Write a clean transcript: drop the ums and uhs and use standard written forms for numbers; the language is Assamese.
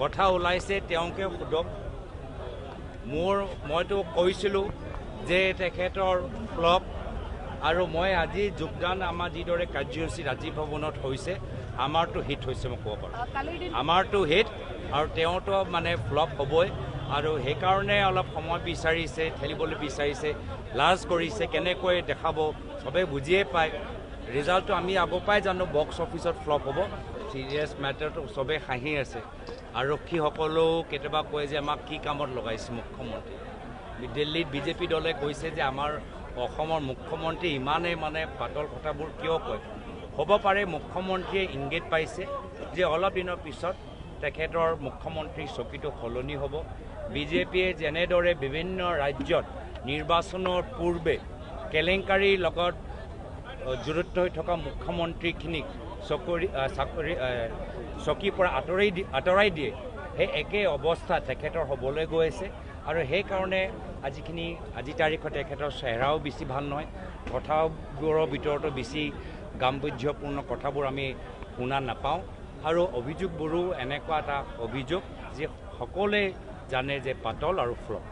কথা ওলাইছে, তেওঁকে সোধক। মইতো কৈছিলোঁ যে তেখেতৰ ফ্লপ, আৰু মই আজি যোগদান আমাৰ যিদৰে কাৰ্যসূচী ৰাজীৱ ভৱনত হৈছে, আমাৰতো হিট হৈছে, মই ক'ব পাৰোঁ আমাৰতো হিট, আৰু তেওঁতো মানে ফ্লপ হ'বই। আৰু সেইকাৰণে অলপ সময় বিচাৰিছে, ঠেলিবলৈ বিচাৰিছে, লাজ কৰিছে, কেনেকৈ দেখাব চবে বুজিয়ে পায়। ৰিজাল্টটো আমি আগৰ পৰাই জানো, বক্স অফিচত ফ্লপ হ'ব। চিৰিয়াছ মেটাৰটো চবেই হাঁহি আছে। আৰক্ষীসকলেও কেতিয়াবা কয় যে আমাক কি কামত লগাইছে মুখ্যমন্ত্ৰী। দিল্লীত বিজেপি দলে কৈছে যে আমাৰ অসমৰ মুখ্যমন্ত্ৰী ইমানেই মানে পাতল কথাবোৰ কিয় কয়। হ'ব পাৰে মুখ্যমন্ত্ৰীয়ে ইংগিত পাইছে যে অলপ দিনৰ পিছত তেখেতৰ মুখ্যমন্ত্ৰীৰ চকীটো সলনি হ'ব। বিজেপিয়ে যেনেদৰে বিভিন্ন ৰাজ্যত নিৰ্বাচনৰ পূৰ্বে কেলেংকাৰীৰ লগত জড়িত হৈ থকা মুখ্যমন্ত্ৰীখিনিক চাকৰি চকীৰ পৰা আঁতৰাই দিয়ে, সেই একেই অৱস্থা তেখেতৰ হ'বলৈ গৈ আছে। আৰু সেইকাৰণে আজি তাৰিখত তেখেতৰ চেহেৰাও বেছি ভাল নহয়, কথাবোৰৰ ভিতৰতো বেছি গাম্ভীৰ্যপূৰ্ণ কথাবোৰ আমি শুনা নাপাওঁ, আৰু অভিযোগবোৰো এনেকুৱা এটা অভিযোগ যে সকলোৱে জানে যে পাতল আৰু ফ্লপ।